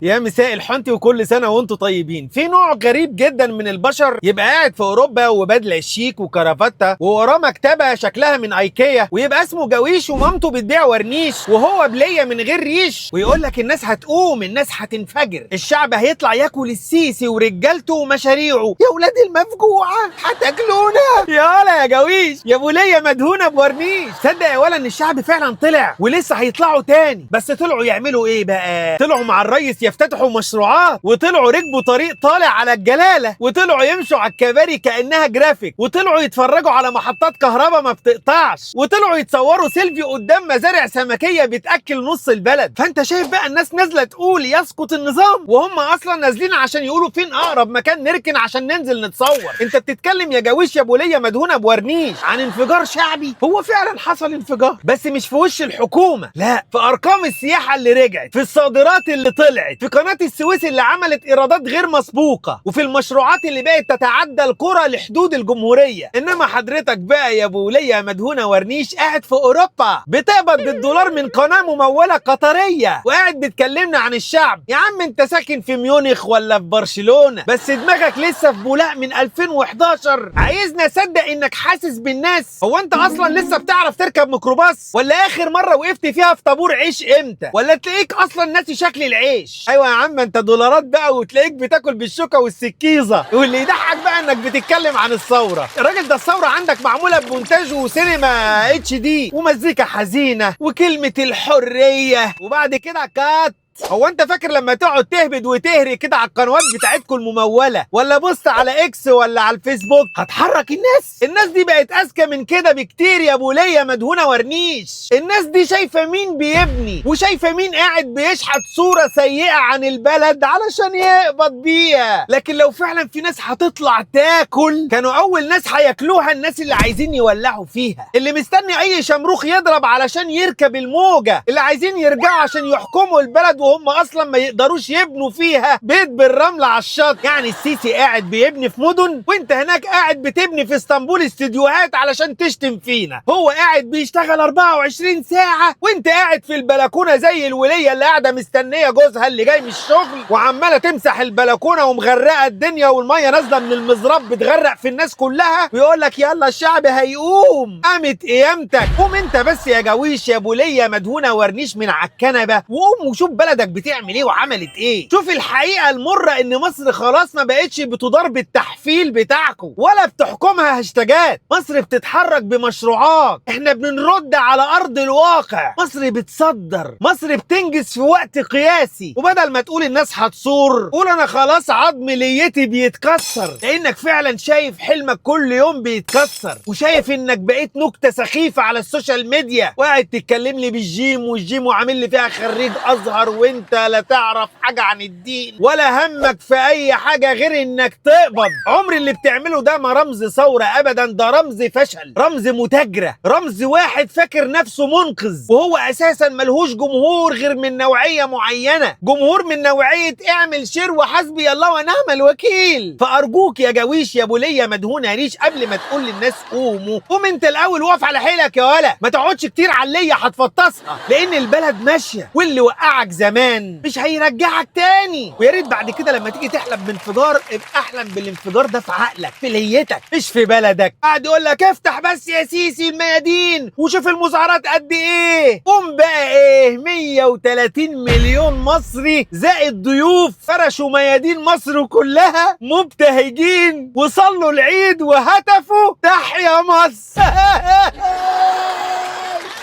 يا مساء الحنتي وكل سنة وانتم طيبين. في نوع غريب جدا من البشر يبقى قاعد في اوروبا وبدله شيك وكرافتة ووراه مكتبه شكلها من ايكيا، ويبقى اسمه جاويش ومامته بتبيع ورنيش وهو بليه من غير ريش، ويقول لك الناس هتقوم، الناس هتنفجر، الشعب هيطلع ياكل السيسي ورجالته ومشاريعه. يا ولاد المفجوعه هتاكلونا يالا يا جاويش يا بوليه مدهونه بورنيش. صدق يا ولا ان الشعب فعلا طلع ولسه هيطلعوا تاني، بس طلعوا يعملوا ايه بقى؟ طلعوا مع الريس يفتتحوا مشروعات، وطلعوا ركبوا طريق طالع على الجلاله، وطلعوا يمشوا على الكباري كانها جرافيك، وطلعوا يتفرجوا على محطات كهرباء ما بتقطعش، وطلعوا يتصوروا سيلفي قدام مزارع سمكيه بتاكل نص البلد. فانت شايف بقى الناس نازله تقول يسقط النظام، وهم اصلا نازلين عشان يقولوا فين اقرب مكان نركن عشان ننزل نتصور. انت بتتكلم يا جاويش يا بوليه مدهونه بورنيش عن انفجار شعبي؟ هو فعلا حصل انفجار، بس مش في وش الحكومة، لا، في ارقام السياحة اللي رجعت، في الصادرات اللي طلعت، في قناة السويس اللي عملت ايرادات غير مسبوقة، وفي المشروعات اللي بقت تتعدى القرى لحدود الجمهورية. انما حضرتك بقى يا بوليه مدهونه ورنيش قاعد في اوروبا بتقبض بالدولار من قناة مموله قطرية، وقاعد بتكلمنا عن الشعب. يا عم انت ساكن في ميونخ ولا في برشلونة، بس دماغك لسه في بولاق من 2011. عايزنا اصدق انك حاسس بالناس؟ هو انت اصلا لسه بتعرف تركب ميكروباص؟ ولا اخر مرة وقفت فيها في طابور عيش امتى؟ ولا تلاقيك اصلا ناسي شكل العيش؟ ايوه يا عم انت دولارات بقى، وتلاقيك بتاكل بالشوكة والسكيزه. واللي يضحك بقى انك بتتكلم عن الثورة. الراجل ده الثورة عندك معمولة بمونتاج وسينما HD ومزيكا حزينة وكلمه الحرية، وبعد كده cut. هو انت فاكر لما تقعد تهبد وتهري كده على القنوات بتاعتكم المموله، ولا بص على اكس ولا على الفيسبوك، هتحرك الناس؟ الناس دي بقت اذكى من كده بكتير يا بوليه مدهونه ورنيش. الناس دي شايفه مين بيبني، وشايفه مين قاعد بيشحت صوره سيئه عن البلد علشان يقبض بيها. لكن لو فعلا في ناس هتطلع تاكل، كانوا اول ناس هياكلوها الناس اللي عايزين يولعوا فيها، اللي مستني اي شمروخ يضرب علشان يركب الموجه، اللي عايزين يرجعوا عشان يحكموا البلد وهم اصلا ما يقدروش يبنوا فيها بيت بالرمل على الشط. يعني السيسي قاعد بيبني في مدن، وانت هناك قاعد بتبني في اسطنبول استديوهات علشان تشتم فينا. هو قاعد بيشتغل 24 ساعة، وانت قاعد في البلكونة زي الولية اللي قاعدة مستنية جوزها اللي جاي من الشغل، وعمالة تمسح البلكونة ومغرقة الدنيا، والمية نازلة من المزراب بتغرق في الناس كلها، ويقول لك يلا الشعب هيقوم. قامت قيامتك. قوم انت بس يا جاويش يا بولية مدهونة ورنيش من على الكنبة، وقوم وشوف بلدك بتعمل ايه وعملت ايه. شوف الحقيقة المرة ان مصر خلاص ما بقتش بتدار بالتحفيل بتاعكم ولا بتحكمها هاشتاجات. مصر بتتحرك بمشروعات، احنا بنرد على ارض الواقع. مصر بتصدر، مصر بتنجز في وقت قياسي. وبدل ما تقول الناس هتصور، قول انا خلاص عظم ليتي بيتكسر، لانك فعلا شايف حلمك كل يوم بيتكسر، وشايف انك بقيت نكتة سخيفة على ال social media، وقاعد تتكلم لي بالجيم والجيم وعامل لي فيها خريج ازهر، وانت لا تعرف حاجة عن الدين ولا همك في اي حاجة غير انك تقبض. عمر اللي بتعمله ده ما رمز ثورة ابدا، ده رمز فشل، رمز متاجره، رمز واحد فاكر نفسه منقذ وهو اساسا ملهوش جمهور غير من نوعية معينة، جمهور من نوعية اعمل share وحسبي الله ونعم الوكيل. فارجوك يا جاويش يا بوليه مدهونه ريش، قبل ما تقول للناس قوموا، قوم انت الاول وقف على حيلك يا ولا، ما تقعدش كتير عليا هتفطسها، لان البلد ماشية، واللي وقعك زمان مش هيرجعك تاني. ويا ريت بعد كده لما تيجي تحلم بانفجار، ابقى احلم بالانفجار ده في عقلك، في ليتك، مش في بلدك. قاعد يقول لك افتح بس يا سيسي الميادين وشوف المظاهرات قد ايه. قوم بقى ايه، 130 مليون مصري زائد ضيوف فرشوا ميادين مصر كلها مبتهجين، وصلوا العيد وهتفوا تحيا مصر.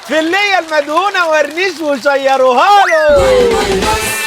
في اللية المدهونة ورنيش وشيروها له.